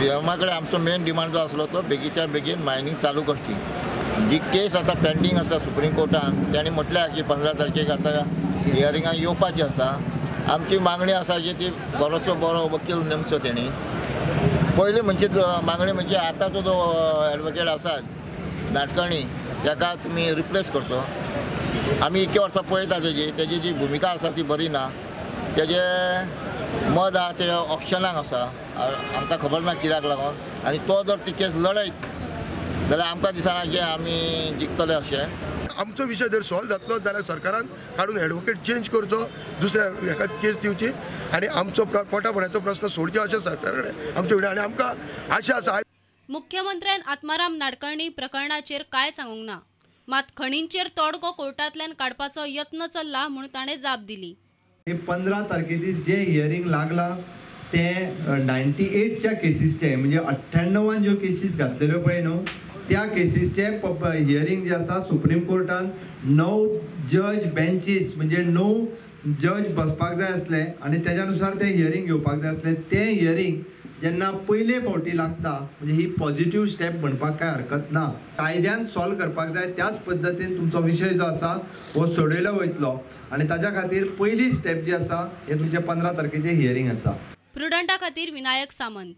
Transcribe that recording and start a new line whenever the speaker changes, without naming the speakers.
सीएमा कडेन आमचो main demand जो आसलो तो बेगीच्या बेगीन मायनींग चालू करची. जी केस आतां पेंडींग आसा सुप्रीम कोर्टान, तांणी म्हटल्या की 15 तारखेक आतां हियरिंगाक येवपाची आसा. आमची मागणी आसा की ती बरोचो बरो वकील नेमचो तेणी. पयली म्हणजे मागणी म्हणजे आतांचो जो एडवोकेट आसा नाटकर्णी ताका तुमी रिप्लेस करचो. आमी इतके वर्सां पळयता तेजी तेजी जी भुमिका आसा ती बरी ना. तेजे मद आहा ते ऑप्शनाक आसा, आमकां खबर ना कित्याक लागून. आनी तो जर ती केस लढयत जाल्यार आमकां दिसना की आमी जिखतले अशें.
आमचो विशय जर सॉल्व जातलो जाल्यार सरकारान काडून एडवोकेट चेंज करचो, दुसऱ्या हेका केस दिवची आनी आमचो पोटाभरण्याचो प्रस्न सोडचो अशें सरकारा कडेन आमचे आनी आमकां आशा आसा.
मुख्यमंत्र्यान आत्माराम नाडकर्णी प्रकरणाचेर काय सांगूंक ना, मात खणींचेर तोडगो कोर्टांतल्यान काडपाचो यत्न चल्ला म्हूण ताणें जाप दिली.
15 तारखे दीस जे हियरींग लागला ते 98च्या केसीसचे, म्हणजे 98 ज्यो केसीस घातलेल्यो पळय न्हू त्या केसीसचे हियरींग जे आसा सुप्रीम कोर्टान 9 जज बेंचीस म्हणजे 9 जज बसपाक जाय आसले आनी तेज्या नुसार ते हियरींग घेवपाक जाय आसले. तें हियरींग जेन्ना पयले फावटी लागता म्हणजे ही पॉझिटिव्ह स्टेप म्हणपाक कांय हरकत ना. कायद्यान सॉल्व करपाक जाय त्याच पद्दतीन तुमचो विशय जो आसा हो सोडयलो वयतलो आनी ताज्या खातीर पयली स्टेप जी आसा हे तुमचे 15 तारखेचे हियरींग आसा.
प्रुडंटा खातीर विनायक सामंत.